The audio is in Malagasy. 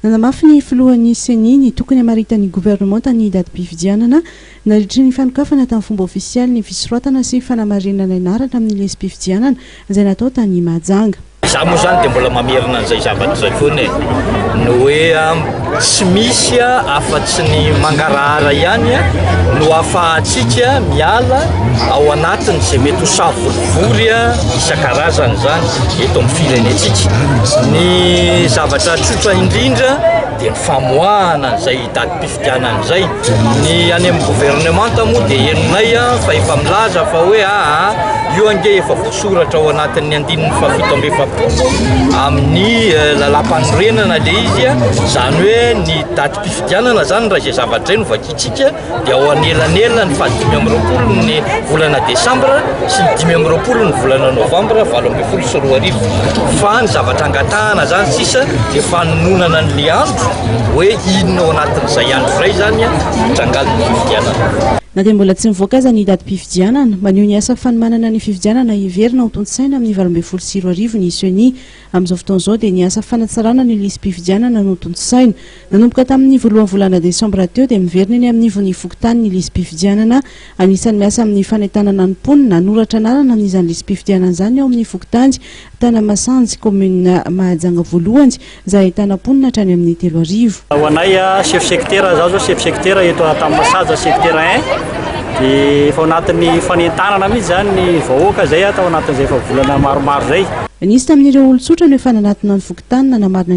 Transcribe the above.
Nanamafy ny filohan'ny Ceni ny tokony hamaritan'ny governemanta ny datim-pifidianana nandritry ny fanokafana tamin'ny fomba ofisialy ny fisoratana sy fanamarinana anarana amin'ny lisi-pifidianana izay natao tany Mahajanga. Izaho moa izany dia mbola mamerina an'izay zavatra izay foana e, ny hoe tsy misy afa-tsy ny mangarahara ihany no ahafahantsika miala ao anatin'izay mety ho savorivory isan-karazany izany eto amin'ny firenentsika. Ny zavatra tsotra indrindra dia ny famoahana an'izay datim-pifidianana izay. Ny any amin'ny governemanta moa dia henonay fa efa milaza fa hoe aa io ange efa voasoratra ao anatin'ny andininy faha-47 amin'ny lalàmpanorenana ilay izy, izany hoe ny datim-pifidianana izany raha izay zavatra izay no vakintsika dia ao anelanelan'ny faha-25 ny volana desambra sy ny 25 ny volana novambra 2018. Fa ny zavatra angatahana izany sisa dia fanononana an'ilay andro hoe inona ao anatin'izay andro izay izany hitrangan'ny fifidianana. Na dia mbola tsy nivoaka aza ny datim-pifidianana, maneho ny asa fanomanana ny fifidianana hiverina ho tontosaina amin'ny 2018 ny Ceni. Amin'izao fotoana izao dia ny asa fanatsarana ny lisi-pifidianana no tontosaina. Nanomboka tamin'ny voalohan'ny volana desambra teo dia miverina eny amin'ivon'ny fokontany ny lisi-pifidianana. Anisan'ny miasa amin'ny fanentanana ny mponina hanoratra anarana amin'izany lisi-pifidianana izany ao amin'ny fokontany Tanamasanjy, kaominina Mahajanga voalohany, izay ahitana mponina hatrany amin'ny 3000. Ho anay chef secteur, zaho zao chef secteur eto Antanimasaja secteur un, dia efa ao anatin'ny fanentanana mihitsy izany ny vahoaka izay tao anatin'izay efa volana maromaro izay. Nisy tamin'ireo olon-tsotra no efa nanatona ny fokontany nanamarina ny.